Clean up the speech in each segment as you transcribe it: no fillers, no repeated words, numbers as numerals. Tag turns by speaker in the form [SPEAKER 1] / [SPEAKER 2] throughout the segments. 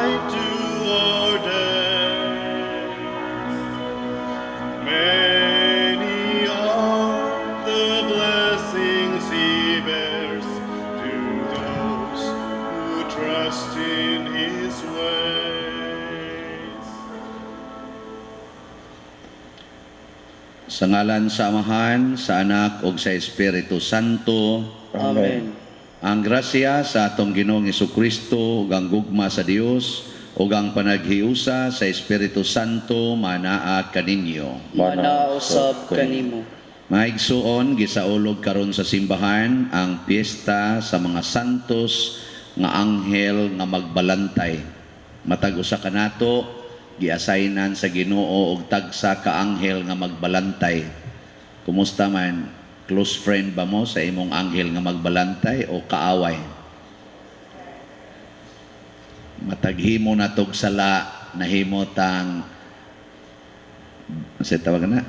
[SPEAKER 1] light to our days. Many are the blessings he bears to those who trust in his ways.
[SPEAKER 2] Sa ngalan sa Amahan, sa Anak ug sa Espiritu Santo.
[SPEAKER 3] Amen.
[SPEAKER 2] Ang grasya sa atong Ginoong Hesukristo ug ang gugma sa Dios ug ang panaghiusa sa Espiritu Santo manaa kaninyo.
[SPEAKER 3] Manausab kanimo.
[SPEAKER 2] Mga igsuon, gisaulog karon sa simbahan ang piyesta sa mga santos nga anghel nga magbalantay. Matag usa kanato giassignan sa Ginoo og tagsa ka anghel nga magbalantay. Kumusta man? Close friend ba mo sa imong anghel nga magbalantay o kaaway? Mataghimo na tog sala, nahimo tang sa tawag na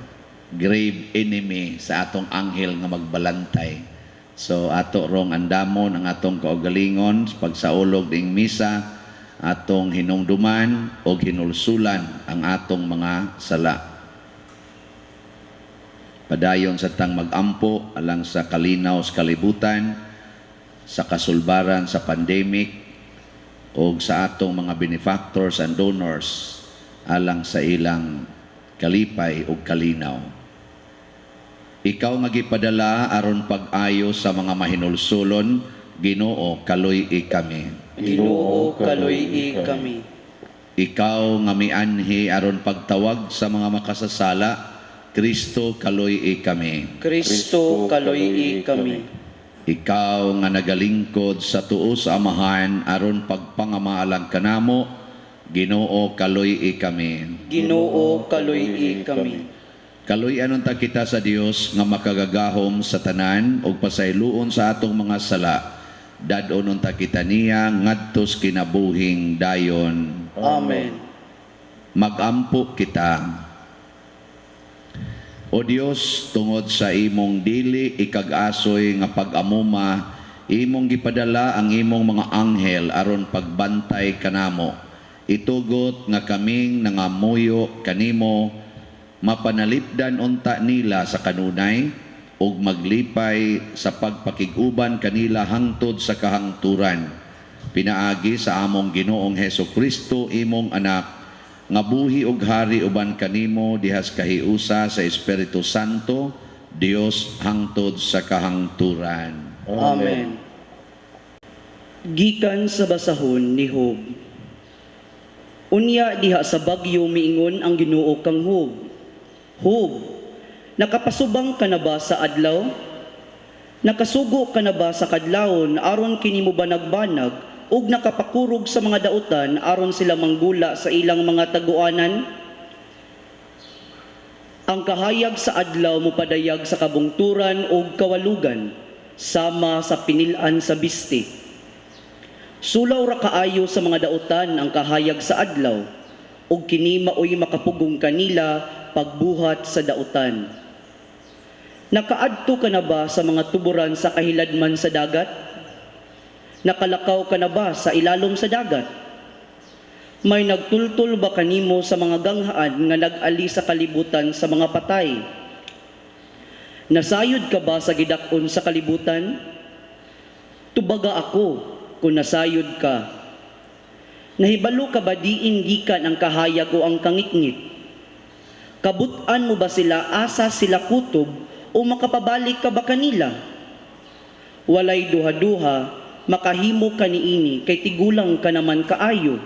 [SPEAKER 2] grave enemy sa atong anghel nga magbalantay. So ato rong andamon ang atong kaugalingon pagsaulog ding misa, atong hinumduman o hinulsulan ang atong mga sala. Padayon sa tang magampo alang sa kalinaw sa kalibutan, sa kasulbaran sa pandemic, o sa atong mga benefactors and donors alang sa ilang kalipay ug kalinaw. Ikaw nga gipadala aron pag-ayo sa mga mahinulsulon, Ginoo, kaluy-i kami.
[SPEAKER 3] Ginoo, kaluy-i kami.
[SPEAKER 2] Ikaw nga mianhi aron pagtawag sa mga makasasala, Kristo, kaluy-i kami.
[SPEAKER 3] Kristo, kaluy-i kami.
[SPEAKER 2] Ikaw nga nagalingkod sa tuo sa Amahan aron pagpangamaalang kanamo, Ginoo, kaluy-i kami.
[SPEAKER 3] Ginoo, kaluy-i kami.
[SPEAKER 2] Kaluy-an unta kita sa Dios nga makagagahom sa tanan ug pasayloon sa atong mga sala. Dad-on unta kita niya ngadto sa kinabuhing dayon.
[SPEAKER 3] Amen.
[SPEAKER 2] Magampo kita. O Dios, tungod sa imong dili ikag-asoy nga pag-amuma, imong gipadala ang imong mga anghel aron pagbantay kanamo. Itugot nga kaming nangamuyo kanimo, mapanalipdan unta nila sa kanunay ug maglipay sa pagpakig-uban kanila hangtod sa kahangturan. Pinaagi sa among Ginoong Hesukristo, imong anak, nga buhi ug hari uban kanimo dihas kahiusa sa Espiritu Santo, Dios hangtod sa kahangturan.
[SPEAKER 3] Amen. Gikan sa basahon ni Job. Unya diha sa bagyo miingon ang Ginoo kang Job. Job, nakapasubang ka na ba sa adlaw? Nakasugo ka na ba sa kadlawon aron kini mo banag-banag ug nakapakurog sa mga dautan aron sila manggula sa ilang mga taguanan? Ang kahayag sa adlaw mopadayag sa kabungturan ug kawalugan, sama sa pinil-an sa biste. Sulaw ra kaayo sa mga dautan ang kahayag sa adlaw, ug kini maoy makapugong kanila pagbuhat sa dautan. Nakaadto ka na ba sa mga tuburan sa kahiladman sa dagat? Nakalakaw ka na ba sa ilalom sa dagat? May nagtultol ba kanimo sa mga ganghaan nga nag-ali sa kalibutan sa mga patay? Nasayod ka ba sa gidak-on sa kalibutan? Tubaga ako kung nasayod ka. Nahibalo ka ba diin gikan ang kahayag o ang kangitngit? Kabut-an mo ba sila asa sila kutob o makapabalik ka ba kanila? Walay duha-duha, makahimo ka niini kay tigulang ka naman kaayo,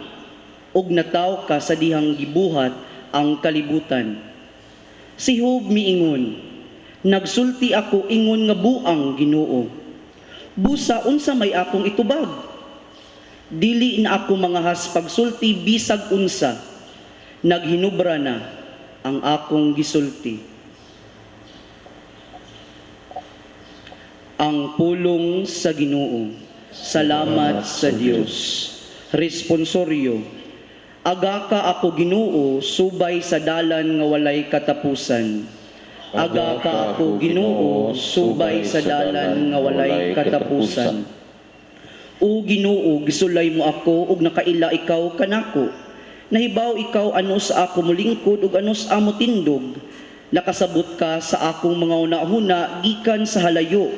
[SPEAKER 3] ug nataw ka sa dihang gibuhat ang kalibutan. Si Job miingon, nagsulti ako ingon nga buang, Ginoo. Busa unsa may akong itubag? Dili na ako mangahas pagsulti bisag unsa. Naghinubra na ang akong gisulti. Ang pulong sa Ginoo. Salamat sa Dios. Responsoryo. Agaka ako, Ginoo, subay sa dalan nga walay katapusan. Agaka ako, Ginoo, subay sa dalan nga walay katapusan. O Ginoo, gisulay mo ako ug nakaila ikaw kanako. Nahibaw ikaw ano sa ako molingkod ug ano sa amo tindog. Nakasabot ka sa akong mga hunahuna gikan sa halayo.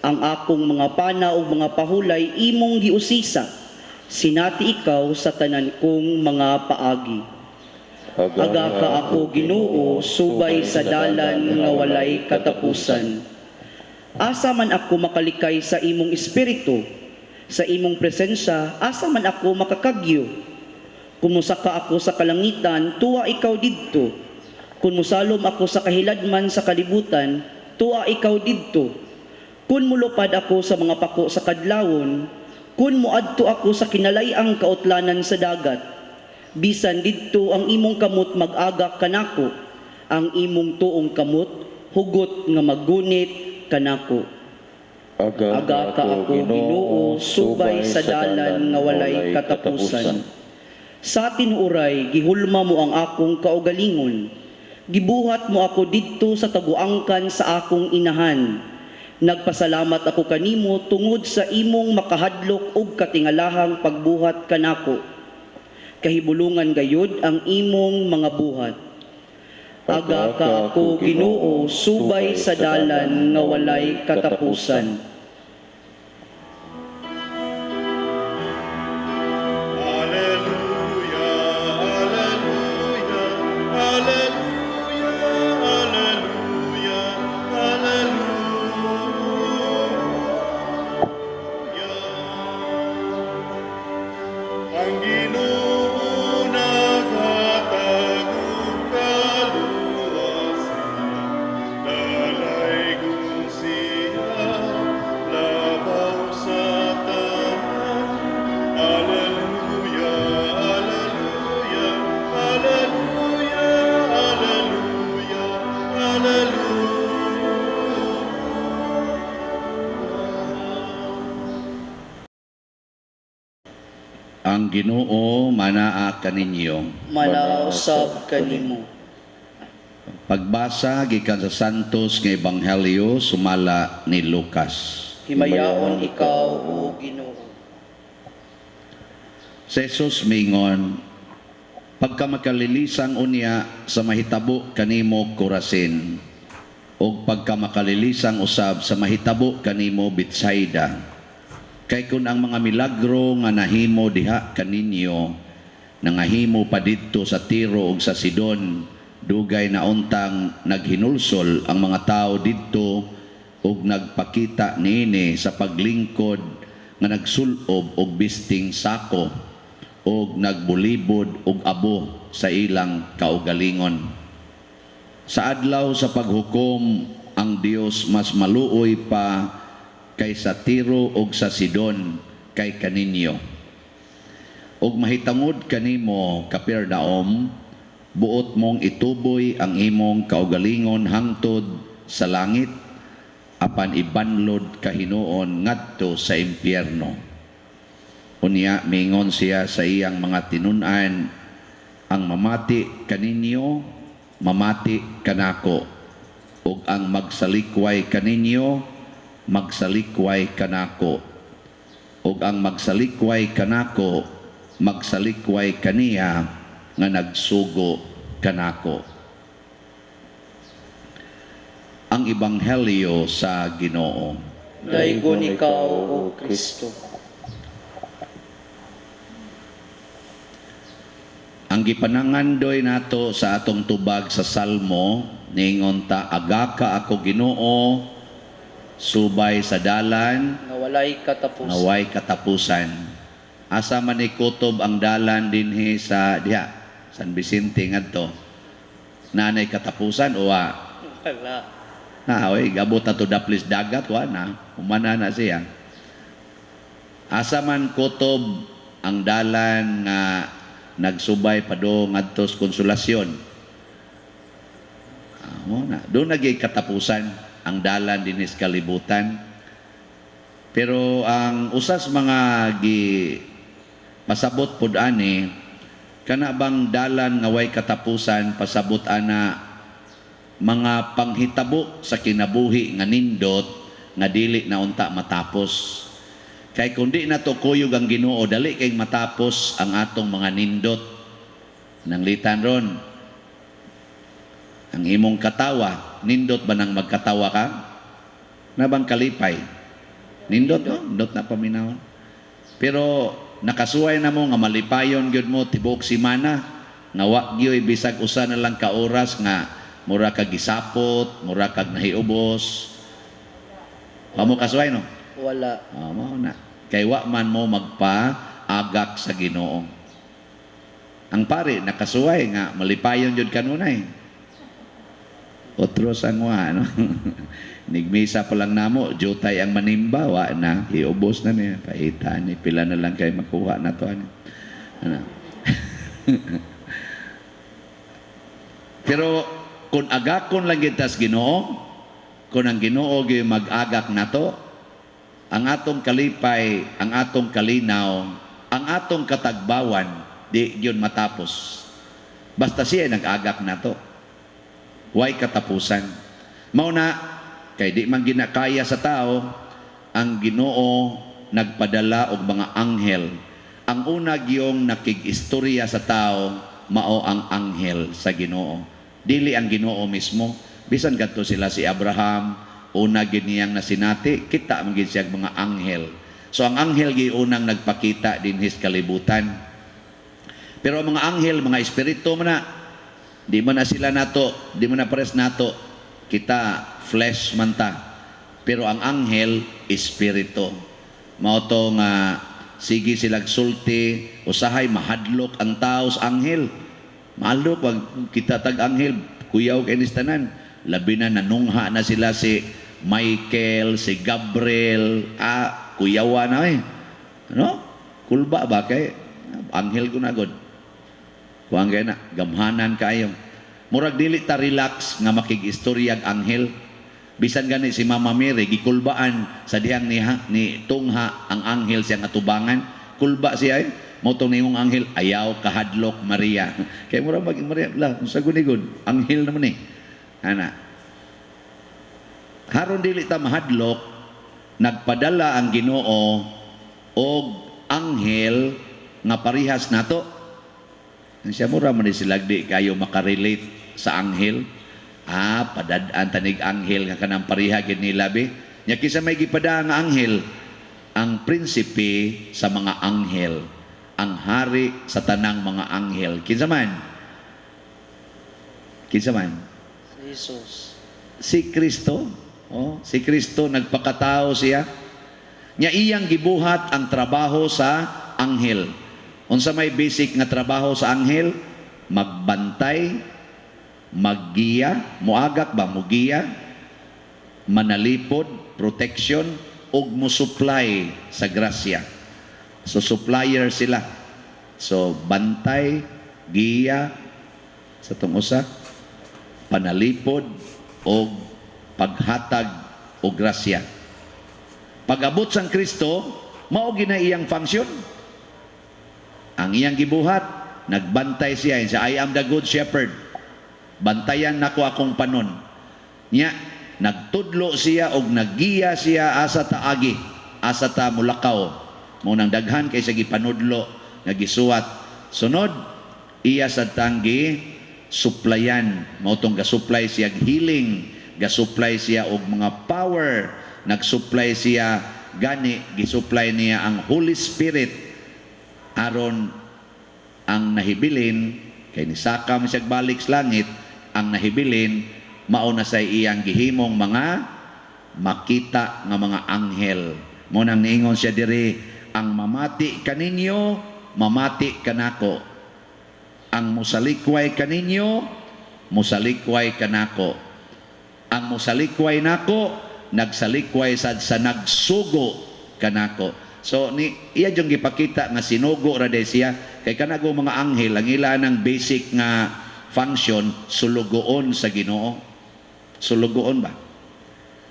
[SPEAKER 3] Ang akong mga pana ug mga pahulay imong giusisa. Sinati ikaw sa tanan kong mga paagi. Aga ka ako, Ginoo, subay sa dalan nga walay katapusan. Asa man ako makalikay sa imong espiritu, sa imong presensya, asa man ako makakagyo? Kung mosaka ako sa kalangitan, tuwa ikaw didto. Kung mosalom ako sa kahiladman sa kalibutan, tuwa ikaw didto. Kung mulupad ako sa mga pako sa kadlawon, kung muadto ako sa kinalay-ang kautlanan sa dagat, bisan didto ang imong kamot mag-agak kanako, ang imong tuong kamot hugot nga maggunit kanako. Aga ka ako, Ginoo, subay sa dalan nga walay katapusan. Sa tinuoray, gihulma mo ang akong kaugalingon. Gibuhat mo ako didto sa taguangkan sa akong inahan. Nagpasalamat ako kanimo tungod sa imong makahadlok ug katingalahang pagbuhat kanako. Kahibulungan gayud ang imong mga buhat. Aga ka ako, Ginoo, subay sa dalan nga walay katapusan.
[SPEAKER 1] Alleluia, alleluia, alleluia, alleluia, alleluia. Ang Ginoo naghatag og kaluwasan, dalaygon siya labaw sa tanan. Alleluia, alleluia, alleluia, alleluia, alleluia.
[SPEAKER 2] Ang Ginoo manaa kaninyo.
[SPEAKER 3] Manausab kanimo.
[SPEAKER 2] Pagbasa gikan sa Santos nga Ebanghelyo sumala ni Lucas.
[SPEAKER 3] Himayaon ikaw, o Ginoo.
[SPEAKER 2] Si Jesus mingon, pagka makalilisang unya sa mahitabo kanimo Korasin, ug pagka makalilisang usab sa mahitabo kanimo Betsaida. Kay kun ang mga milagro nga nahimo diha kaninyo, nangahimo pa didto sa Tiro ug sa Sidon, dugay na untang naghinulsol ang mga tawo didto ug nagpakita niini sa paglingkod nga nagsulob og bisting sako ug nagbulibod og abo sa ilang kaugalingon. Sa adlaw sa paghukom, ang Dios mas maluoy pa kaysa Tiro ug sa Sidon kay kaninyo. Ug mahitangod kanimo, Capernaum, buot mong ituboy ang imong kaugalingon hangtod sa langit, apan ibanlod kahinuon ngadto sa impyerno. Unya mingon siya sa iyang mga tinun-an, ang mamati kaninyo, mamati kanako, ug ang magsalikway kaninyo, magsalikway kanako, ug ang magsalikway kanako, magsalikway kaniya nga nagsugo kanako. Ang Ebanghelyo sa Ginoo.
[SPEAKER 3] Daygon ikaw, O Kristo.
[SPEAKER 2] Ang gipanangandoy nato sa atong tubag sa Salmo, ningon ta, aga ka ako Ginoo, subay sa dalan
[SPEAKER 3] nga walay katapusan.
[SPEAKER 2] Nga way katapusan. Asa man ni kutob ang dalan dinhi sa diha San Vicente ngadto? Nanay katapusan o wa?
[SPEAKER 3] Wala.
[SPEAKER 2] Na oy, gabot na to daplis dagat wa na, humana na siya. Asa man kutob ang dalan nga nagsubay padung ngadto sa Konsolasyon? Mo na. Doon naging katapusan ang dalan dinhi sa kalibutan. Pero ang usas mga gi pasabot pod ani, kana bang dalan nga way katapusan, pasabot ana mga panghitabo sa kinabuhi nga nindot nga dili na unta matapos. Kay kung di nato kuyog ang Ginoo, dali kay matapos ang atong mga nindot. Nanglitan ron, ang imong katawa, nindot ba nang magkatawa ka? Nabang kalipay? Nindot, no? Nindot na paminawon. Pero nakasuway na mo nga malipayon gyud mo tibuok simana, nga wa gyoy bisag usa na lang ka oras nga mura kag gisapot, mura kag nahiubos. Wa mo kasuway, no?
[SPEAKER 3] Wala.
[SPEAKER 2] Oh, mao na. Kay wa man mo magpa-agak sa Ginoo. Ang pare nakasuway nga malipayon jud kanunay. Otros ang wa, no? Nigmisa pa lang namo, jutay ang manimba, wa na, iubos na niya, paita ni, pila na lang kay makuha na to. Ano? Ano? Pero kung agakon lang kita sa Ginoo, kung ang Ginoo gyud mag-agak nato, ang atong kalipay, ang atong kalinaw, ang atong katagbawan, di gyud matapos. Basta siya nag-agak nato. Way katapusan. Mao na, kay di man ginakaya sa tao, ang Ginoo nagpadala og mga anghel. Ang una giyong nakig-istorya sa tao, mao ang anghel sa Ginoo. Dili ang Ginoo mismo. Bisan kadto sila si Abraham, una gid niyang nasinati, kita man gid siya mga anghel. So ang anghel gi unang nagpakita dinhis kalibutan. Pero ang mga anghel, mga espiritu man na, di man na sila nato, di man na pares nato, kita flesh man ta. Pero ang anghel, espiritu. Mao to nga sige silag sulti, usahay mahadlok ang tao sa anghel. Mahadlok wag kita tag anghel, kuyaw kay tanan. Labi na nanungha na sila si Michael, si Gabriel, kuyawa na eh. Ano? Kulba ba kay anghel ko na god. Kuang kay na, gamhanan kayo. Murag dili ta relax nga makig-istoryag anghel. Bisan gani si Mama Mary gikulbaan sa dihang ni tungha ang anghel siyang atubangan. Kulba siya eh. Mao tong nimong anghel, ayaw kahadlok Maria. Kay murag mag Maria la, unsa gunigod, anghel naman eh. Ana. Haron dili ta mahadlok, nagpadala ang Ginoo og anghel nga parihas nato. Siya mura man ni sila di kayo makarelate sa anghel. Padad-an tanig anghel nga kanang pareha gid nila be. Nya kinsa may gipada nga anghel? Ang prinsipe sa mga anghel, ang hari sa tanang mga anghel. Kinsa man? Kinsa man?
[SPEAKER 3] Si Jesus.
[SPEAKER 2] Si Kristo. Oh, si Kristo nagpakatao siya. Nya iyang gibuhat ang trabaho sa anghel. Unsa may basic nga trabaho sa anghel? Magbantay, maggiya, moagak ba mogiya, manalipod, protection, ug mo-supply sa grasya. So supplier sila. So bantay, giya sa tong usa, panalipod og paghatag og grasya. Pag-abot sang Kristo, mao gina iyang function. Ang iyang gibuhat, nagbantay siya. Siya, I am the good shepherd. Bantayan nako akong panon. Nya, nagtudlo siya og naggiya siya asa ta agi, asa ta mulakaw. Mao nang daghan kay siya gipanudlo, nga gisuwat. Sunod, iya sa tanggi suplayan. Mao tong gasupply siya healing, gasupply siya og mga power, nagsupply siya gani, gisupply niya ang Holy Spirit aron ang nahibilin kay nisaka man siya balik sa langit, ang nahibilin mao na sa iyang gihimong mga makita nga mga anghel. Mao nang niingon siya diri, ang mamati kaninyo, mamati kanako. Ang musalikway kaninyo, musalikway kanako. Ang musalikway nako, nagsalikway sad sa nagsugo kanako. So ni iya jung gipakita nga sinugo ra day siya kay kanago mga anghel ang ila ng basic nga function sulugoon sa Ginoo. Sulugoon ba?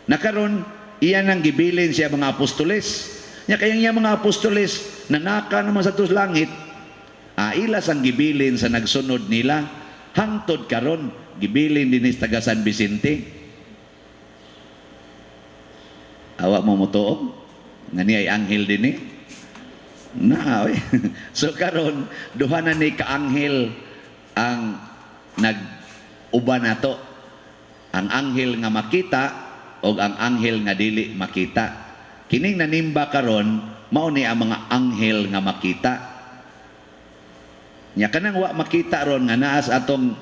[SPEAKER 2] Nakaron iya nang gibilin siya mga apostoles. Nya kay ang iya mga apostoles nanaka naman sa tus langit. Ila sang gibilin sa nagsunod nila hangtod karon gibilin dinhi sa taga San Vicente. Awa mo motuo? Nga ni ay anghel din eh. Na, oy. So karon duha na ni kaanghel ang nag-uban nato. Ang anghel nga makita o ang anghel nga dili makita. Kining nanimba karon mao ni ang mga anghel nga makita. Nya kanang wa makita ron nga naas atong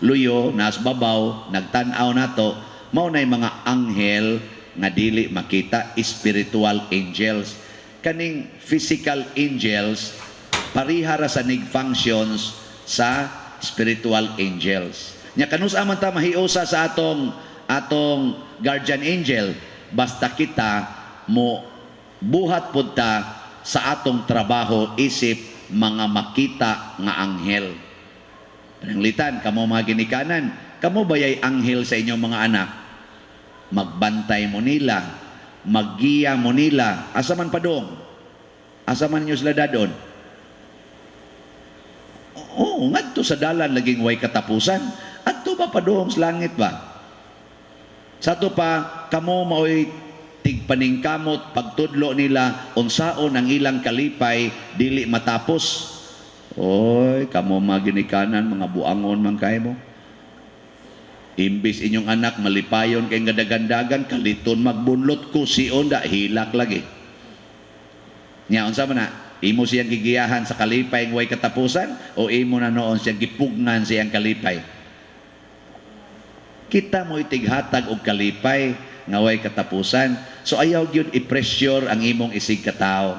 [SPEAKER 2] luyo, naas babaw, nagtan-aw nato, mao nay mga anghel nga dili makita, spiritual angels. Kaning physical angels pariha ra sa nig functions sa spiritual angels. Nya kanus-a man ta mahiusa sa atong atong guardian angel, basta kita mo buhat pud ta sa atong trabaho isip mga makita nga anghel. Pananglitan, kamo mga ginikanan, kamo bayay anghel sa inyong mga anak? Magbantay mo nila, maggiya mo nila. Asa man padong? Asa man ninyo sila dadon? Oo, ngadto sa dalan laging way katapusan. Adto ba padong sa langit ba? Sa ato pa, kamo maoy tigpaningkamot pagtudlo nila unsaon ang ilang kalipay dili matapos. Oy, kamo mga ginikanan, mga buangon man kay mo. Imbis inyong anak malipayon kay nga dagandagan, kaliton magbunlot ko sion da hilak lagi. Nya unsa man na? Imo siyang gigiyahan sa kalipay ng way katapusan o imo na noon siyang gipugnan siyang kalipay? Kita mo itighatag og kalipay nga way katapusan. So ayaw gyud i-pressure ang imong isig katawo.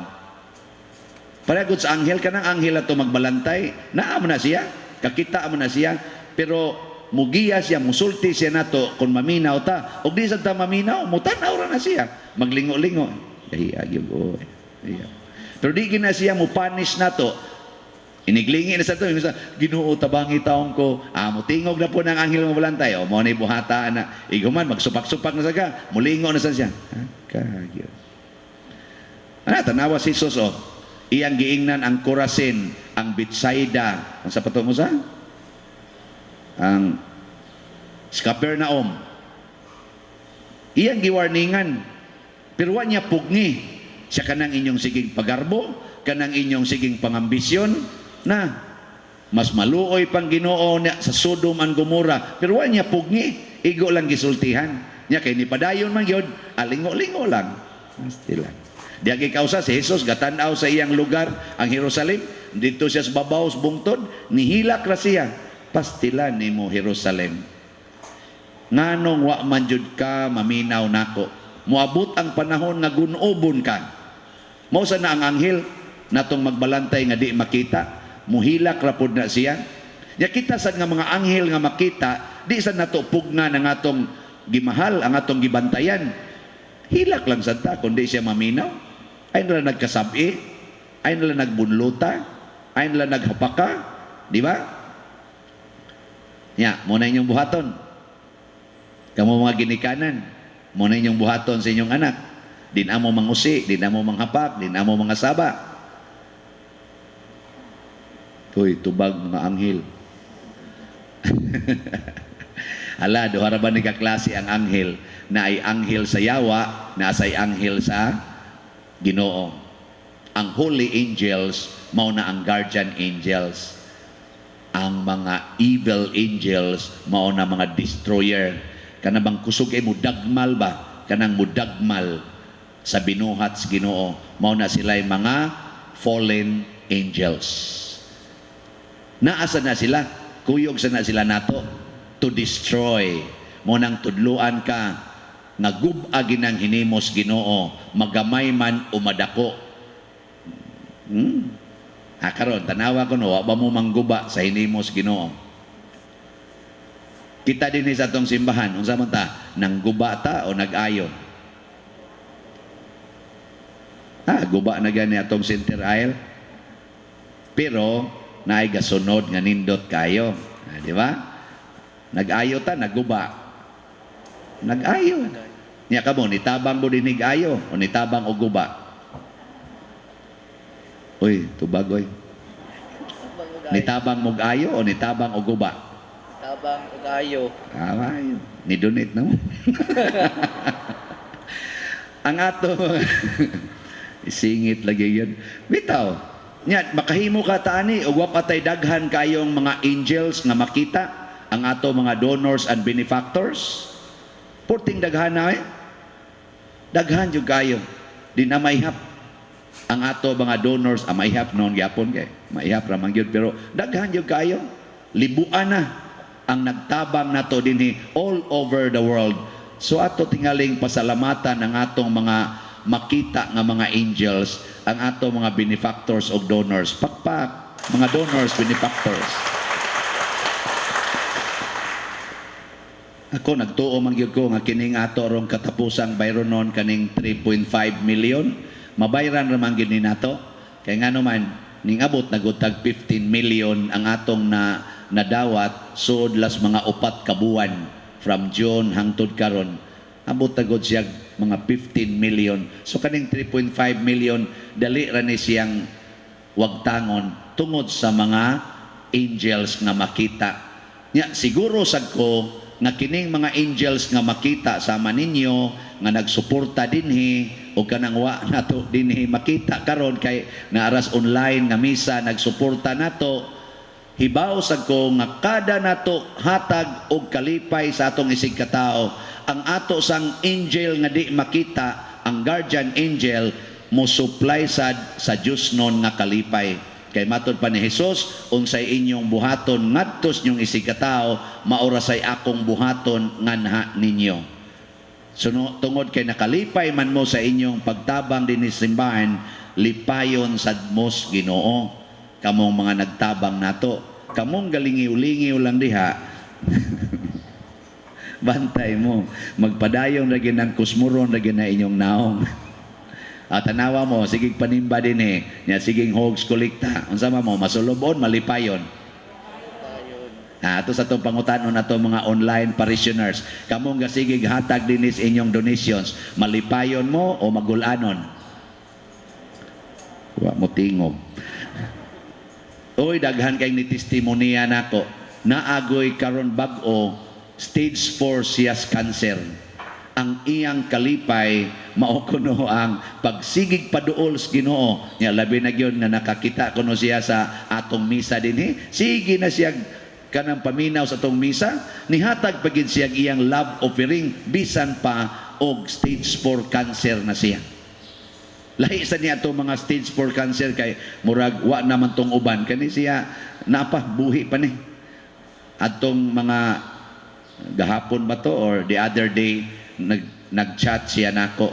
[SPEAKER 2] Para gud sa anghel, kanang anghel ato magbalantay, naa mo na siya, kakita mo na siya, pero mugiya siya, musulti siya nato kung maminaw ta. Og di sad ta maminaw, mutan-aw ra na siya. Maglingo-lingo. Dahiya gyud oy. Dahiya. Pero di gina siya mo punish nato. Iniglingi na sa to, sa Ginoo, tabangi taong ko. Ah, mutingog na po ng anghel mo balantay. O mo ni buhata na. Iguman magsupak-supak na sa ka, mulingo na sa siya. Ha, kagyo. Ana tanawa si Jesus oh. Iyang giingnan ang Corazin, ang Bethsaida. Ang sa pato mo sa? Ang Capernaum. Iyang giwarningan. Pero wa niya pugni siya kanang inyong siging pagarbo, kanang inyong siging pangambisyon na mas maluoy pang Ginoo na sa Sodom and Gomora. Pero wa niya pugni, igo lang gisultihan. Nya kay ni padayon man gyud, alingo-lingo lang. Pasti lang. Diya kausa si Jesus gatan-aw sa iyang lugar ang Jerusalem, dito siya sa babaw sa bungtod, nihilak ra siya. Pastila nimo Jerusalem. Nganong wa man jud ka maminaw nako. Moabot ang panahon nga gunobon ka. Mao sa na ang anghel natong magbalantay nga di makita, muhilak ra pod na siya. Nya kita sad nga mga anghel nga makita, di sad nato pugna ang atong gimahal, ang atong gibantayan. Hilak lang sad ta kundi siya maminaw. Ay nila nagkasabi, ay nila nagbunluta, ay nila naghapaka, di ba? Nya, mo na inyong buhaton. Kamo mga ginikanan, mo na inyong buhaton sa inyong anak. Di na mo mangusi, di na mo manghapak, di na mo mga saba. Uy, tubag mga anghel. Ala, duha ra ba ni kaklase ang anghel na ay anghel sa yawa, na say anghel sa Ginoo. Ang holy angels mao na ang guardian angels. Ang mga evil angels mao na mga destroyer. Kana bang kusog ay mudagmal ba? Kanang mudagmal sa binuhat sa Ginoo, mao na sila'y mga fallen angels. Naasa na sila, kuyog sa na sila nato to destroy. Mo nang tudluan ka nga gub-a ginang hinimos Ginoo, magamay man o madako. Ha karon tanawa ko no, wa ba mo mangguba sa hinimos Ginoo? Kita din sa atong simbahan, unsa man ta, nangguba ta o nag-ayo? Ha, guba na gani atong center aisle. Pero naay gasunod nga nindot kayo. Ha, di ba? Nag-ayo ta, nagguba. Nag-ayo. Nya kamo nitabang mo dinig ayo o nitabang og guba? Uy, tubag oy. Nitabang mog ayo o nitabang og guba?
[SPEAKER 3] Tabang ug ayo.
[SPEAKER 2] Ah, ayo. Ni-donate na mo. Ang ato isingit lagi yun. Bitaw. Nya makahimo ka taani og wa pa tay daghan kayong mga angels nga makita ang ato mga donors and benefactors. Porting daghan na eh. Daghan jud kayo. Di na maihap ang ato mga donors, ah, maihap noon gyapon kay maihap ra man gyud, pero daghan jud kayo. Libuan na ang nagtabang nato dinhi all over the world. So ato tingaling pasalamatan ang atong mga makita nga mga angels, ang ato mga benefactors og donors. Pakpak, mga donors, benefactors. Ako nagtuo man gyud ko nga kining ato rong katapusang bayronon kaning 3.5 million, mabayran ra man gyud ni nato. Kay ngano man ning abot na gud tag 15 million ang atong na nadawat suod las mga 4 ka buwan from June hangtod karon. Abot na gud siya mga 15 million. So kaning 3.5 million dali ra ni siyang wagtangon tungod sa mga angels nga makita. Nya siguro sad ko nga kining mga angels nga makita sama ninyo nga nagsuporta dinhi o kanang wa nato dinhi makita karon kay naaras online nga misa nagsuporta nato, hibaw sad ko nga kada nato hatag og kalipay sa atong isig katao, ang ato sang angel nga di makita, ang guardian angel, mo supply sad sa Dios nun nga kalipay. Kay matod pa ni Jesus, unsay inyong buhaton ngadto sa inyong isig katao, maura say akong buhaton nganha ninyo. So no, tungod kay nakalipay man mo sa inyong pagtabang dinhi sa simbahan, lipayon sad mos Ginoo kamong mga nagtabang nato. Kamong galingiw-lingiw lang diha. Bantay mo, magpadayon ra gyud ang kusmuron ra gyud na inyong naong. At tanawa mo, sigig panimba din eh. Nya siging hogs kolekta. Unsa man mo, masulobon, malipayon. Ato sa atong pangutanon ato mga online parishioners. Kamong gasigig hatag dinis inyong donations, malipayon mo o magulanon? Wa mo tingog. Oy, daghan kay ni testimonya nako. Naagoy karon bag-o stage 4 siyas cancer. Ang iyang kalipay mao kuno ang pagsigig paduol sa Ginoo. Nya labi na gyud nga nakakita kuno siya sa atong misa dinhi. Sige na siya kanang paminaw sa atong misa, nihatag pa gid siya iyang love offering bisan pa og stage 4 cancer na siya. Lahi sa niya atong mga stage 4 cancer kay murag wa naman tong uban kani siya napa buhi pa ni. Atong mga gahapon ba to or the other day nag-chat siya nako.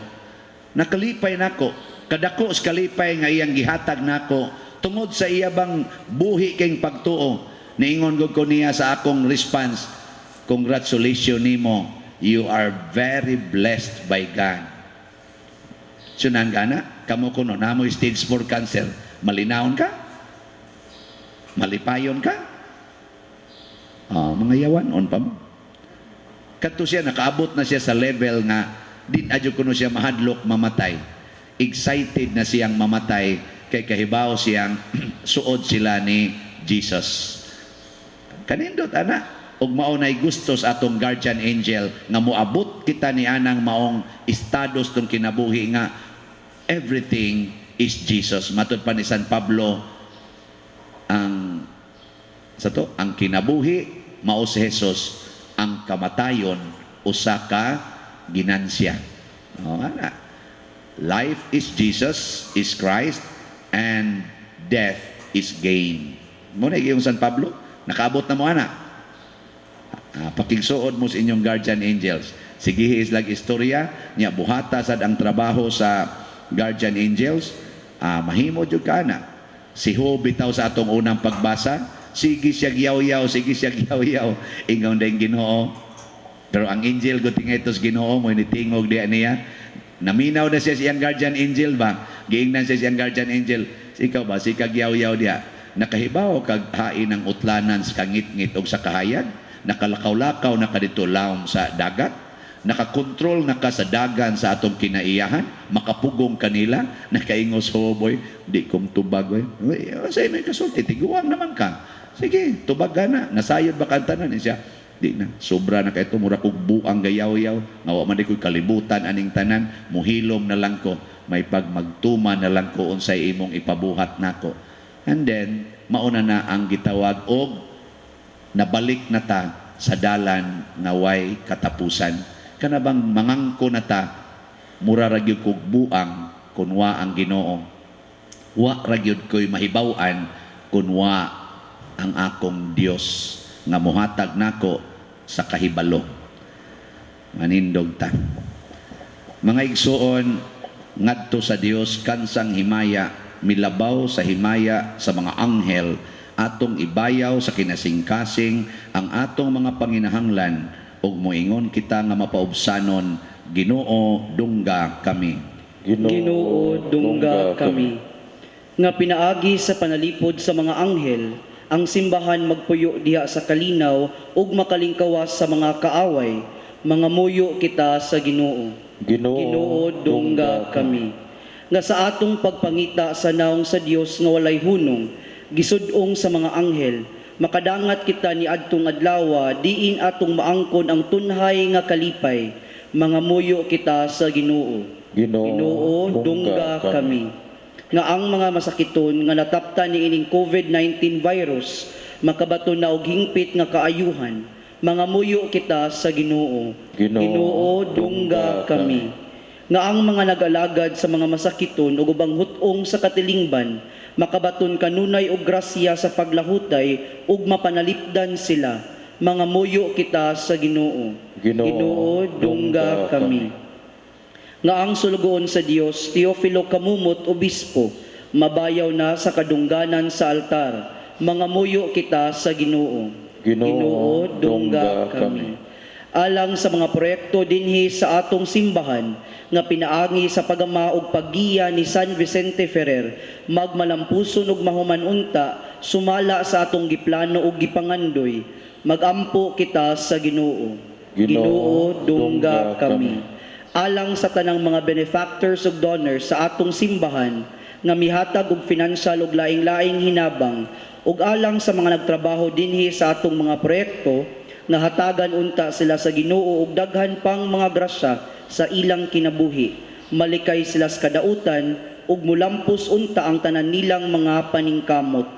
[SPEAKER 2] Nakalipay nako. Kadako sa kalipay nga iyang gihatag nako tungod sa iya bang buhi kayong pagtuo. Niingon gud ko niya sa akong response, congratulations nimo, you are very blessed by God. Sunan ka na, kamo kuno namoy stage 4 cancer, malinawon ka? Malipayon ka? Mga yawan on pa mo. Kadto siya nakaabot na siya sa level nga din adyo kuno siya mahadlok mamatay. Excited na siyang mamatay kay kahibaw siyang suod sila ni Jesus. Kanindot ana og mao nay gusto sa atong guardian angel nga moabot kita ni anang maong estados tong kinabuhi nga everything is Jesus. Matod pa ni San Pablo ang sa to ang kinabuhi mao si Jesus, ang kamatayon usa ka ginansya. O, ana. Life is Jesus, is Christ, and death is gain. Mo na yung San Pablo, nakaabot na mo ana. Pakigsuod mo sa inyong guardian angels. Sige is lag istorya nya buhata sad ang trabaho sa guardian angels. Mahimo jud ka ana. Si Job bitaw sa atong unang pagbasa, sige siya yaw-yaw, sige siya yaw-yaw. Ingon din Ginoo. Pero ang angel ko tingay tos Ginoo mo nitingog diya niya. Naminaw na siya siyang guardian angel ba? Giingnan siya siyang guardian angel. Ikaw ba si kag yaw-yaw diya? Nakahibaw kag hain ang utlanan sa kangitngit og sa kahayag? Nakalakaw-lakaw na ka dito lawom sa dagat? Nakakontrol na ka sa dagan sa atong kinaiyahan? Makapugong kanila? Nakaingos ho boy, di kong tubag boy. Uy, sa may kasulti, tiguang naman ka. Sige, tubag ka na. Nasayod ba ka tanan? Siya, Di na, sobra na kaayo, mura kog buang gayaw-yaw, nga wa man di ko'y kalibutan aning tanan, muhilom na lang ko, may pagmagtuman na lang ko unsay imong ipabuhat nako. And then, mauna na ang gitawag og nabalik na ta sa dalan nga way katapusan. Kana bang mangangko na ta, mura ra gyud kog buang kun wa ang Ginoo. Wa ra gyud ko'y mahibaw-an kun wa ang akong Dios nga mohatag nako sa kahibalo. Manindog ta. Mga igsuon, ngadto sa Dios kansang himaya, milabaw sa himaya sa mga anghel, atong ibayaw sa kinasingkasing ang atong mga panginahanglan ug moingon kita nga mapaubsanon, Ginoo, dungga kami.
[SPEAKER 3] Ginoo, dungga kami. Nga pinaagi sa panalipod sa mga anghel, ang simbahan magpuyo diha sa kalinaw ug makalingkawas sa mga kaaway. Mangamuyo kita sa Ginoo.
[SPEAKER 4] Ginoo,
[SPEAKER 3] Ginoo, dungga kami. Nga sa atong pagpangita sa naong sa Dios nga walay hunong, gisud-ong sa mga anghel, makadangat kita ni adtong adlawa, diin atong maangkon ang tunhay nga kalipay. Mangamuyo kita sa Ginoo.
[SPEAKER 4] Ginoo,
[SPEAKER 3] Ginoo, dungga kami. Nga ang mga masakiton nga nataptan ni ining COVID-19 virus makabaton na og hingpit nga kaayuhan. Mangamuyo kita sa Ginoo.
[SPEAKER 4] Ginoo,
[SPEAKER 3] Ginoo, dungga kami. Nga ang mga nag-alagad sa mga masakiton ug ubang hut-ong sa katilingban makabaton kanunay og grasya sa paglahutay ug mapanalipdan sila. Mangamuyo kita sa Ginoo.
[SPEAKER 4] Ginoo,
[SPEAKER 3] Ginoo, dungga kami. Nga ang sulugoon sa Dios, Teofilo Camumot, Obispo, mabayaw na sa kadungganan sa altar. Mangamuyo kita sa Ginoo.
[SPEAKER 4] Ginoo,
[SPEAKER 3] dungga kami. Alang sa mga proyekto dinhi sa atong simbahan nga pinaagi sa pagama ug paggiya ni San Vicente Ferrer, magmalampuson ug mahuman unta sumala sa atong giplano ug gipangandoy. Magampo kita sa Ginoo.
[SPEAKER 4] Ginoo,
[SPEAKER 3] Ginoo, dungga kami. Alang sa tanang mga benefactors ug donors sa atong simbahan nga mihatag og financial ug laing-laing hinabang, ug alang sa mga nagtrabaho dinhi sa atong mga proyekto nga hatagan unta sila sa Ginoo og daghan pang mga grasya sa ilang kinabuhi. Malikay sila sa kadautan ug mulampos unta ang tanan nilang mga paningkamot.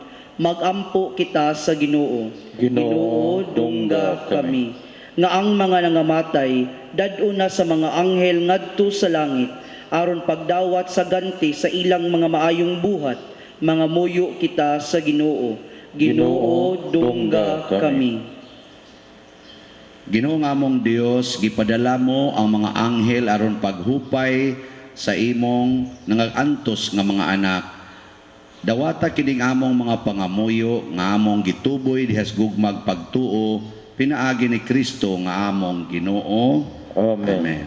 [SPEAKER 3] Magampo kita sa Ginoo.
[SPEAKER 4] Ginoo,
[SPEAKER 3] dungga kami. Nga ang mga nangamatay dad-o na sa mga anghel ngadto sa langit aron pagdawat sa ganti sa ilang mga maayong buhat. Mangamuyo kita sa Ginoo. Ginoo, dungga kami.
[SPEAKER 2] Ginoo nga among Dios, gipadala mo ang mga anghel aron paghupay sa imong nangagantos nga mga anak. Dawata kining among mga pangamuyo nga among gituboy dihas gugmag pagtuo pinaagi ni Kristo nga among Ginoo.
[SPEAKER 4] Amen.
[SPEAKER 2] Amen.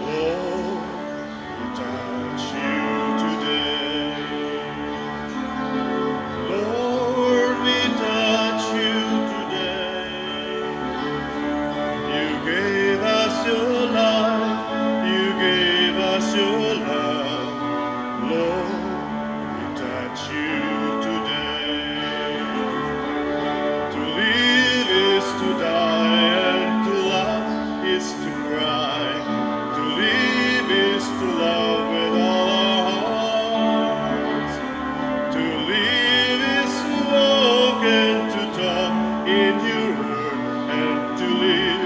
[SPEAKER 1] Lord, we touch you today. Lord, we touch you today. You gave us your life, you gave us your love. Lord, we touch you today. To live is to die, and to love is to cry. To live is to love with all our hearts. To live is to walk and to talk in your word, and to live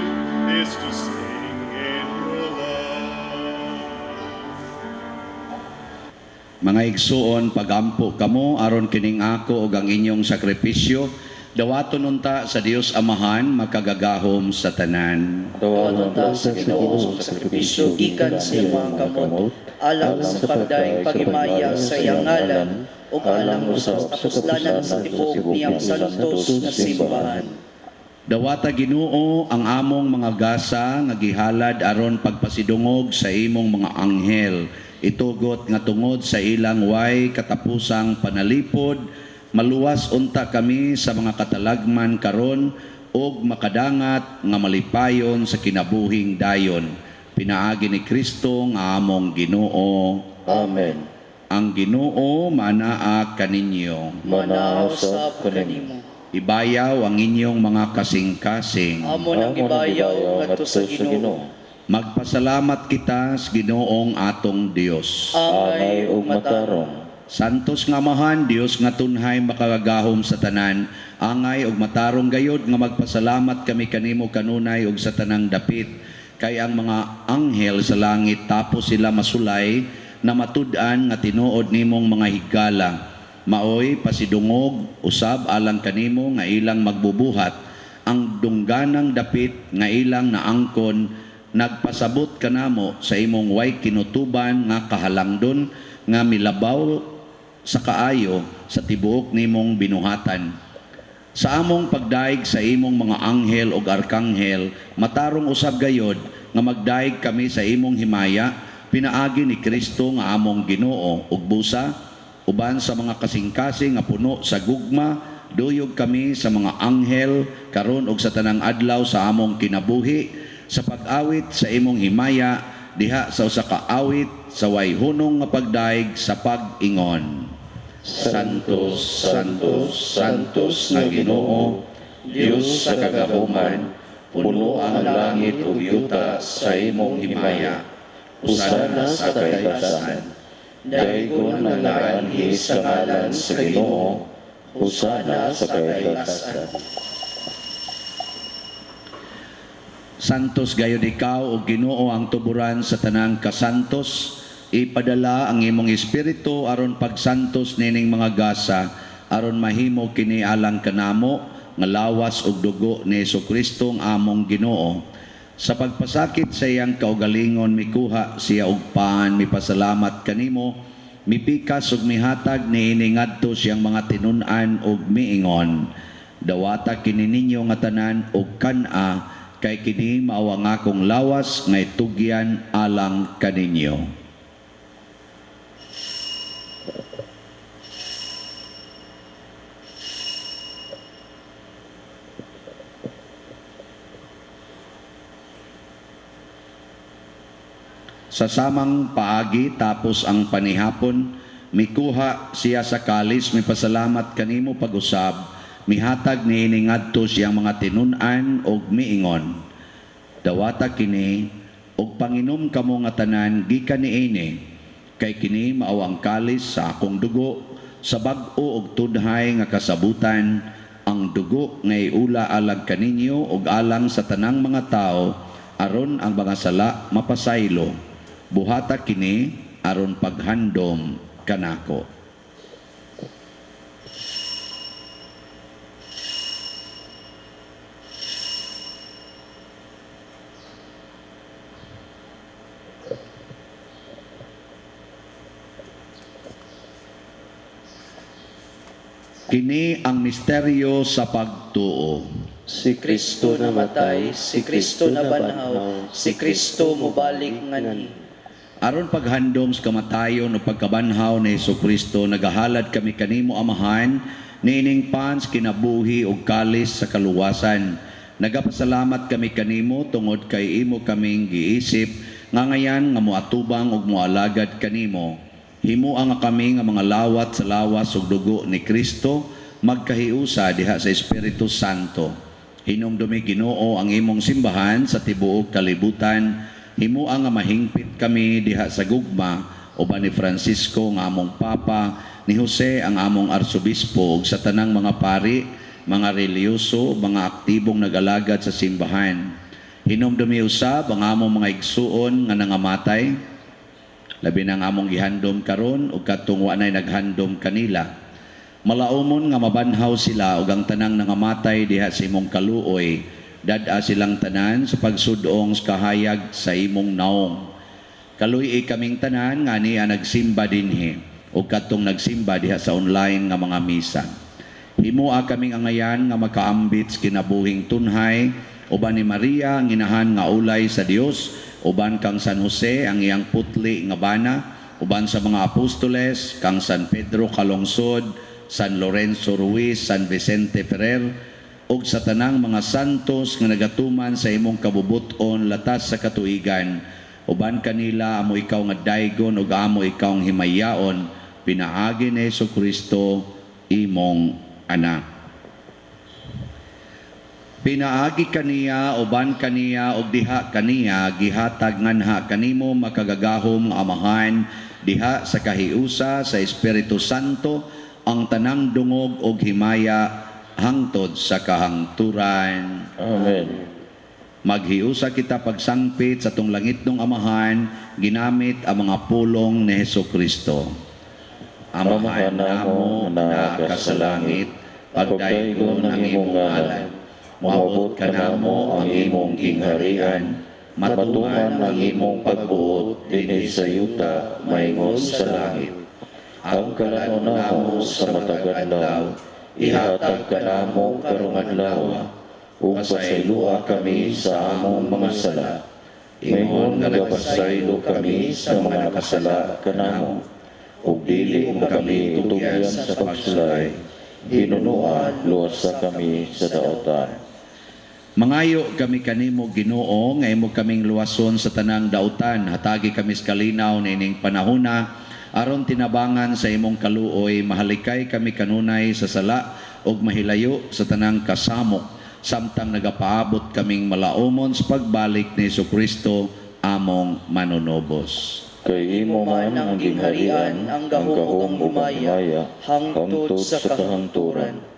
[SPEAKER 1] is to sing in your love.
[SPEAKER 2] Mga igsuon, pagampo kamo aron kining ako ug ang inyong sakripisyo dawaton unta sa Dios Amahan makagagahom sa tanan.
[SPEAKER 4] Dawaton
[SPEAKER 3] ta sa Ginoo ang sakripisyo gikan sa iyang mga kamot, alang sa pagdaing paghimaya sa iyang ngalan ug alang usab sa kapuslanan sa tibuok niyang santos nga simbahan.
[SPEAKER 2] Dawata, Ginoo, ang among mga gasa nga gihalad aron pagpasidungog sa imong mga anghel. Itugot nga tungod sa ilang way katapusang panalipod, maluwas unta kami sa mga katalagman karon ug makadangat nga malipayon sa kinabuhing dayon. Pinaagi ni Kristo nga among Ginoo.
[SPEAKER 4] Amen.
[SPEAKER 2] Ang Ginoo manaa kaninyo.
[SPEAKER 4] Manaa usab kanimo.
[SPEAKER 2] Ibayaw ang inyong mga kasing-kasing.
[SPEAKER 3] Amo nang gibayaw ngadto sa Ginoo.
[SPEAKER 2] Magpasalamat kita sa Ginoong atong Dios.
[SPEAKER 4] Angay ug matarong.
[SPEAKER 2] Santos nga Amahan, Dios nga tunhay makagagahom sa tanan, angay ug matarong gayod nga magpasalamat kami kanimo kanunay ug sa tanang dapit, kay ang mga anghel sa langit tapos sila masulay na matud-an nga tinuod nimong mga higala. Maoy pasidungog usab alang kanimo nga ilang magbubuhat ang dungganang dapit nga ilang naangkon, nagpasabot kanamo sa imong way kinutuban nga kahalangdon nga milabaw sa kaayo sa tibuok nimong binuhatan. Sa among pagdaig sa imong mga anghel ug arkanghel, matarong usab gayod nga magdaig kami sa imong himaya, pinaagi ni Kristo nga among Ginoo ug busa, uban sa mga kasing-kasing nga puno sa gugma, duyog kami sa mga anghel karon ug sa tanang adlaw sa among kinabuhi, sa pag-awit sa imong himaya diha sa usa ka awit sa way hunong nga pagdaig sa pag-ingon. Santos, Santos, Santos nga Ginoo, Dios sa kagahuman, puno ang langit ug yuta sa imong himaya.
[SPEAKER 4] Hosana sa kataas-an. Daygon nga naanhi sa ngalan sa Ginoo. Hosana sa kataas-an.
[SPEAKER 2] Santos gayud ikaw o Ginoo ang tuburan sa tanang kasantos. Ipadala ang imong espiritu aron pagsantos nining mga gasa, aron mahimo kini alang kanamo nga lawas ug dugo ni Hesukristo ang among Ginoo. Sa pagpasakit sa iyang kaugalingon mikuha siya og pan, mipasalamat kanimo, mipikas ug mihatag niini ngadto siyang mga tinun-an ug miingon: Dawata kini ninyo nga tanan ug kan-a, kay kini mao ang akong lawas nga itugyan alang kaninyo. Sa samang paagi tapos ang panihapon, mikuha siya sa kalis, mipasalamat kanimo pag-usab, mihatag niini ngadto siyang mga tinun-an og miingon: Dawata kini og panginom kamo nga tanan gikan niini, kay kini mao ang kalis sa akong dugo sa bag-o og tudhay nga kasabutan, ang dugo nga iula alang kaninyo og alang sa tanang mga tawo aron ang mga sala mapasaylo. Buhata kini aron paghandom kanako. Kini ang misteryo sa pagtuo.
[SPEAKER 4] Si
[SPEAKER 3] Kristo namatay, si Kristo nabanhaw, si Kristo mobalik nganhi.
[SPEAKER 2] Aron paghandom sa kamatayon o pagkabanhaw ni Hesukristo, nagahalad kami kanimo Amahan, niining pans kinabuhi og kalis sa kaluwasan. Nagapasalamat kami kanimo tungod kay imo kaming giisip nga ngayan nga moatubang og moalagad kanimo. Himoa nga kami nga mga lawat sa lawas ug dugo ni Kristo, magkahiusa diha sa Espiritu Santo. Hinumdumi Ginoo ang imong simbahan sa tibuok kalibutan. Himoa nga mahingpit kami diha sa gugma uban ni Francisco nga among Papa, ni Jose ang among Arsobispo ug sa tanang mga pari, mga relihiyoso, mga aktibong nag-alagad sa simbahan. Hinumdumi usab ang among mga igsuon nga nangamatay, labi na ang among gihandom karon ug kadtong wa nay naghandom kanila. Malaumon nga mabanhaw sila ug ang tanang nangamatay diha sa imong kaluoy. Dad-a silang tanan sa pagsudong sa kahayag sa imong naong. Kaluy-i kaming tanan nga niya nagsimba dinhi ug kadtong nagsimba diha sa online nga mga misa. Himoa kaming angayan nga makaambit sa kinabuhing tunhay uban ni Maria ang inahan nga ulay sa Dios, uban kang San Jose ang iyang putli nga bana, uban sa mga apostoles kang San Pedro Calungsod, San Lorenzo Ruiz, San Vicente Ferrer, ug sa tanang mga santos nga nagatuman sa imong kabubut-on latas sa katuigan. Uban kanila amo ikaw nga daygon ug amo ikaw ang himayaon Pinaagi ni Kristo imong anak. Pinaagi kaniya, uban kaniya, ug diha kaniya, gihatag nganha kanimo makagagahom nga Amahan, diha sa kahiusa sa Espiritu Santo, ang tanang dungog ug himaya hangtod sa kahangturan.
[SPEAKER 4] Amen.
[SPEAKER 2] Maghiusa kita pagsangpit sa atong langitnong Amahan, ginamit ang mga pulong ni Hesus Kristo. Amahan namo nga naa sa langit, pagdaygon ang imong ngalan. Moabot kanamo ang imong gingharian, matuman
[SPEAKER 4] ang imong pagbuot dinhi sa yuta maingon sa langit. Ang kalanon namo sa matag adlaw, ihatag kanamo karong adlaw, ug pasayloa kami sa among mga sala. Ingon nga nagapasaylo kami sa mga nakasala kanamo, ug dili mo kami itugyan sa pagsulay. Hinunoa, luwasa kami sa daotan.
[SPEAKER 2] Mangayo kami kanimo, Ginoo, nga imo kaming luwason sa tanang dautan. Hatagi kami sa kalinaw niining panahona aron tinabangan sa imong kaluoy mahalikay kami kanunay sa sala ug mahilayo sa tanang kasamok samtang nagapaabot kaming malaumon sa pagbalik ni Kristo among manunobos.
[SPEAKER 4] Kay imo man ang gingharian, ang gahom ug ang himaya, hangtod sa kahangturan.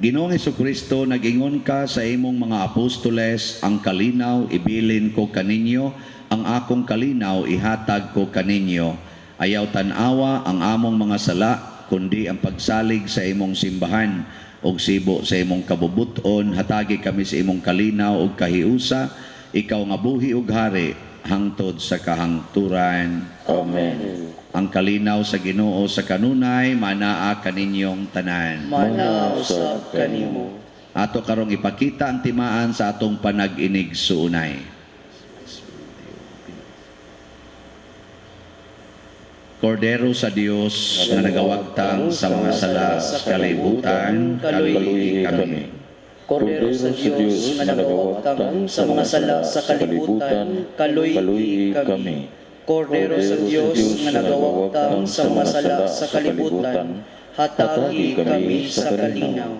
[SPEAKER 2] Ginoong Kristo, nag-ingon ka sa imong mga apostoles, ang kalinaw ibilin ko kaninyo, ang akong kalinaw ihatag ko kaninyo. Ayaw tan-awa ang among mga sala, kundi ang pagsalig sa imong simbahan ug sibo sa imong kabubuton, hatagi kami sa imong kalinaw ug kahiusa, ikaw nga buhi ug hari hangtod sa kahangturan.
[SPEAKER 4] Amen.
[SPEAKER 2] Ang kalinaw sa Ginoo sa kanunay manaa kaninyong tanan.
[SPEAKER 3] Manaa usab kanimo.
[SPEAKER 2] Ato karong ipakita ang timaan sa atong panag-inig suunay. Kordero sa Dios nga nagawagtang sa mga sala sa kalibutan, kaluyi kami.
[SPEAKER 3] Kordero sa Dios nga nagawagtang sa mga sala sa kalibutan, kaluyi kami. Kordero sa Dios nga nagawagtang sa mga sala sa kalibutan, hatagi kami sa kalinaw.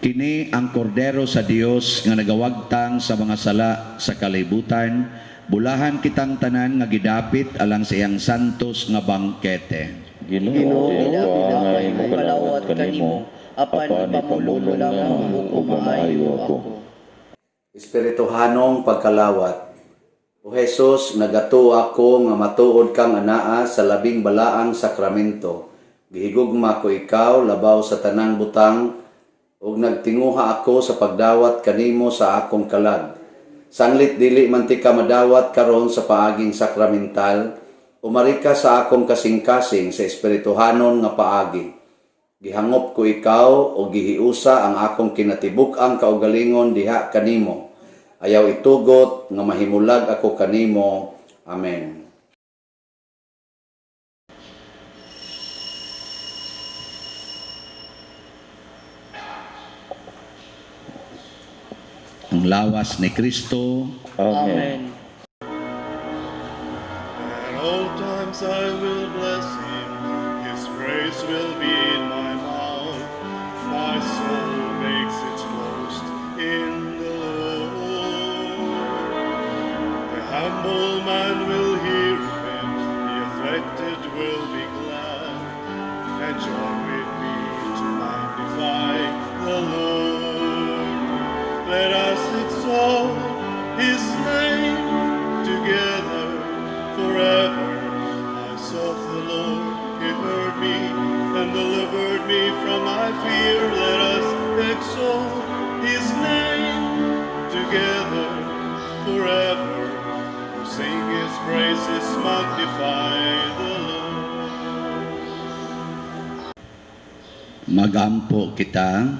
[SPEAKER 2] Kini ang kordero sa Dios nga nagawagtang sa mga sala sa kalibutan, bulahan kitang tanan nga gidapit alang sa iyang santos nga bangkete.
[SPEAKER 4] Ginoo,
[SPEAKER 3] Ginoo,
[SPEAKER 4] ka nga
[SPEAKER 3] dili
[SPEAKER 4] imo
[SPEAKER 3] ako
[SPEAKER 4] kalawat kanimo,
[SPEAKER 3] apan ipamulong lamang ug maayo ako.
[SPEAKER 2] Espirituhanong pagkalawat. O Jesus, nagatuo ako nga matuod kang anaa sa labing balaang sakramento. Gihigugma ko ikaw labaw sa tanang butang ug nagtinguha ako sa pagdawat kanimo sa akong kalag. Sanglit dili man tika madawat karon sa paaging sakramental, umari ka sa akong kasing-kasing sa espirituhanon nga paagi. Gihangop ko ikaw o gihiusa ang akong kinatibuk-ang kaugalingon diha kanimo. Ayaw itugot nga mahimulag ako kanimo. Amen. Ang lawas ni Kristo.
[SPEAKER 4] Amen.
[SPEAKER 1] At all times I will bless him, his praise will be in my mouth. My soul makes its boast in the Lord. The humble man will hear of it, the afflicted will be glad, and join with me to magnify the Lord. Let us exalt his name together forever. I sought the Lord, he heard me and delivered me from my fear. Let us exalt his name together forever. Sing his praises, magnify the Lord.
[SPEAKER 2] Magampo kita.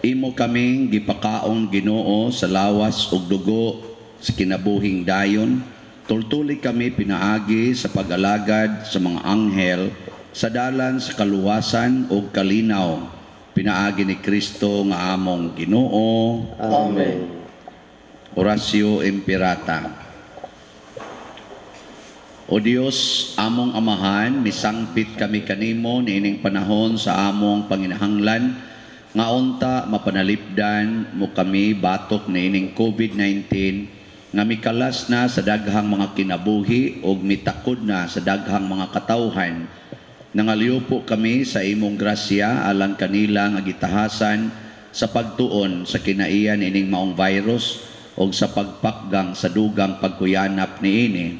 [SPEAKER 2] Imo kaming gipakaon, Ginoo, sa lawas ug dugo sa kinabuhing dayon. Tultuli kami pinaagi sa pag-alagad sa mga anghel sa dalan sa kaluwasan ug kalinaw. Pinaagi ni Kristo nga among Ginoo.
[SPEAKER 3] Amen.
[SPEAKER 2] Oratio Imperata. O Dios, among Amahan, misangpit kami kanimo niining panahon sa among panginahanglan nga unta mapanalipdan mo kami batok niining COVID-19 nga mikalas na sa daghang mga kinabuhi ug mitakod na sa daghang mga katawhan. Nangaliupo kami sa imong grasya alang kanila nga gitahasan sa pagtuon sa kinaiyan ining maong virus ug sa pagpakgang sa dugang pagkuyanap niini.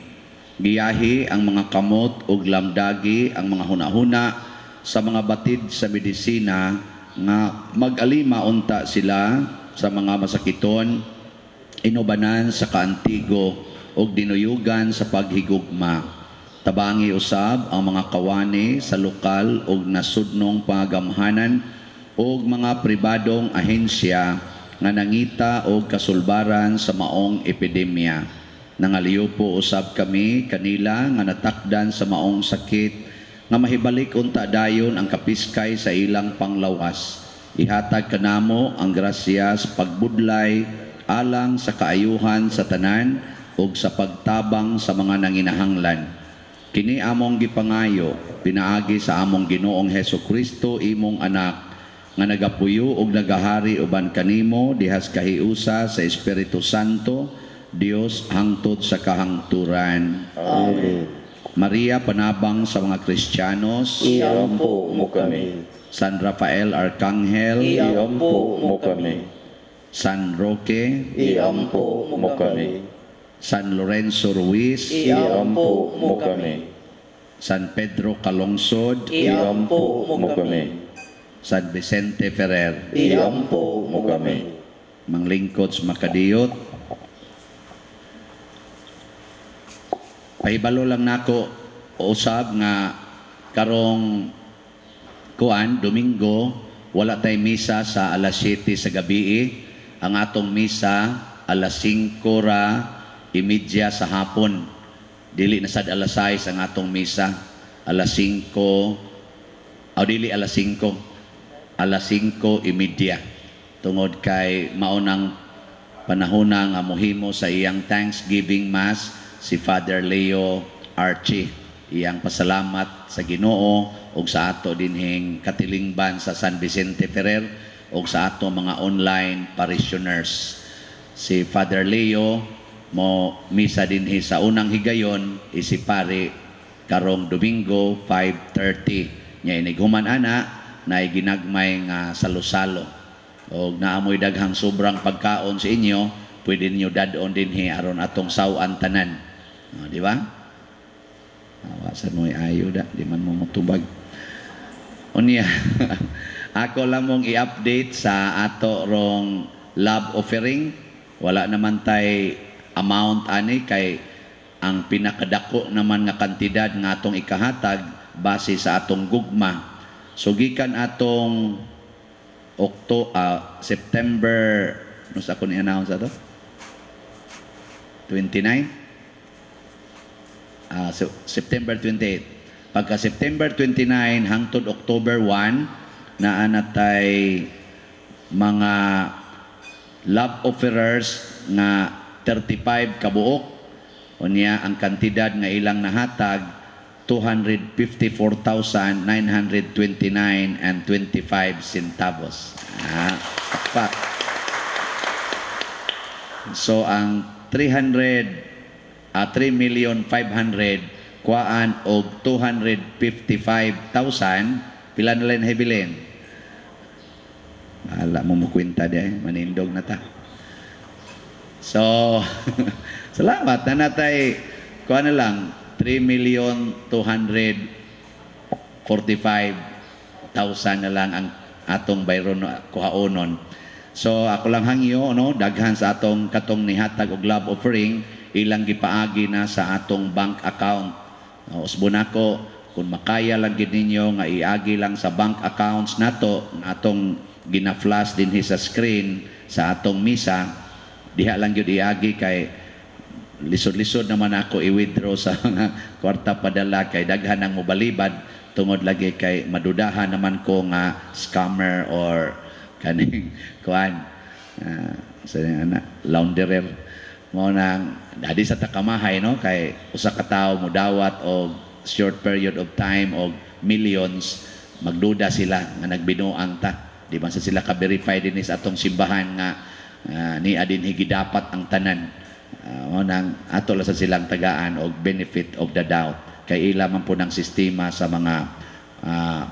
[SPEAKER 2] Giyahi ang mga kamot ug lamdagi ang mga hunahuna sa mga batid sa medisina nga mag-alima unta sila sa mga masakiton, inubanan sa kaantigo ug dinuyugan sa paghigugma. Tabangi usab ang mga kawani sa lokal ug nasudnong pagamhanan ug mga pribadong ahensya nga nangita og kasulbaran sa maong epidemya. Nangaliupo usab kami kanila nga natakdan sa maong sakit nga mahibalik unta dayon ang kapiskay sa ilang panglawas. Ihatag kanamo ang grasya sa pagbudlay alang sa kaayuhan sa tanan ug sa pagtabang sa mga nanginahanglan. Kini among gipangayo pinaagi sa among Ginoong Hesus Kristo, imong anak, nga nagapuyo ug nagahari uban kanimo dihas kahiusa sa Espiritu Santo, Dios, hangtod sa kahangturan.
[SPEAKER 4] Amen.
[SPEAKER 2] Maria, panabang sa mga Kristiyanos,
[SPEAKER 4] Iampo mo kami.
[SPEAKER 2] San Rafael Arcangel,
[SPEAKER 4] Iampo mo kami.
[SPEAKER 2] San Roque,
[SPEAKER 4] Iampo mo kami.
[SPEAKER 2] San Lorenzo Ruiz,
[SPEAKER 4] Iampo mo kami.
[SPEAKER 2] San Pedro Calungsod,
[SPEAKER 4] Iampo mo kami.
[SPEAKER 2] San Vicente Ferrer.
[SPEAKER 4] Iampo mo kami.
[SPEAKER 2] Manglingkod sa makadiyot. Pahibalo lang nako usab nga karong kuan Domingo wala tay misa sa alas 7 sa gabi. Ang atong misa alas 5:30 sa hapon. Dili na sad alas 6 ang atong misa. Alas 5, o dili alas 5, alas 5:30. Tungod kay maunang panahona nga mohimo sa iyang Thanksgiving Mass si Father Leo Archie. Iyang pasalamat sa Ginoo ug sa ato dinhing katilingban sa San Vicente Ferrer ug sa ato mga online parishioners. Si Father Leo mo misa dinhi sa unang higayon isi pare karong Domingo 5:30. Nya inighuman ana na ginagmay nga salo-salo. Og naamoy daghang sobrang pagkaon sa inyo, pwede ninyo dadon dinhi aron atong saw-an tanan. O, di ba? Awasan mo ayo da, di man mo motubag. Unya, ako lang mong i-update sa ato rong love offering. Wala naman tay amount ani kay ang pinakadako naman nga kantidad nga atong ikahatag base sa atong gugma. So gikan atong September, no sa ako ni-announce ato? 29? So, September 28. Pagka September 29 hangtod October 1, naa na tay mga love offerers nga 35 kabuok. Unya ang kantidad nga ilang nahatag 254,929 and 25 centavos. Pakpak. So ang 3 million 500 kuhaan og 255,000, pila na lang hibilin? Bahala mo mo kwenta di ay, manindog na ta. So, salamat na natay kuha na lang 3,245,000 na lang ang atong bayron kuhaonon. So ako lang hangyo, no, daghan sa atong katong nihatag og love offering ilang gipaagi na sa atong bank account. No, usbon nako kung makaya lang gid ninyo nga iagi lang sa bank accounts nato atong gina-flash dinhi sa screen sa atong misa, diha lang gyud iagi kay lisod-lisod naman ako i-withdraw sa mga kwarta padala kay daghan ang mobalibad tungod lagi kay madudahan naman ko nga scammer or kaning kuan. Sa ana launderer mo nang adi sa takamahay, no, kay usa ka tawo mudawat og short period of time og millions, magduda sila nga nagbinuang ta. Di ba sa sila ka-verify din sa atong simbahan nga ni adin gidapat ang tanan. Mo nang ato lang sa silang tagaan og benefit of the doubt kay ila man po ng sistema sa mga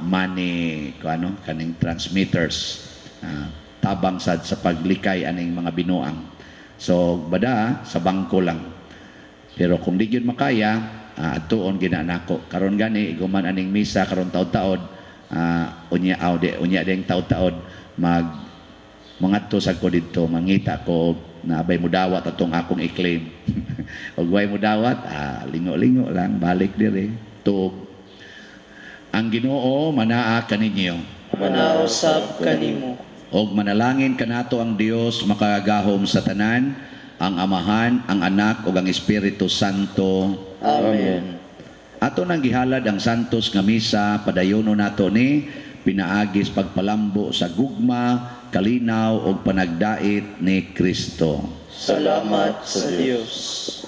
[SPEAKER 2] money ko ano kaning transmitters, tabang sad sa paglikay aning mga binuang. So bada sa bangko lang, pero kung di gyud makaya, adtuon gina nako. Karon gani iguman aning misa karon taod-taod, unya aw di unya ding taod-taod mag mangadto sa ko didto, mangita ko na abay mudawat atong akong i-claim. Og way mudawat, lingo-lingo lang balik dire tuog. Ang Ginoo manaa kaninyo.
[SPEAKER 3] Manausab kanimo.
[SPEAKER 2] Og manalangin kanato ang Dios makagagahom sa tanan, ang Amahan, ang Anak ug ang Espiritu Santo.
[SPEAKER 3] Amen.
[SPEAKER 2] Ato nang gihalad ang santos nga misa, padayono nato ni pinaagis pagpalambo sa gugma, kalinaw ug panagdait ni Kristo.
[SPEAKER 3] Salamat sa Dios.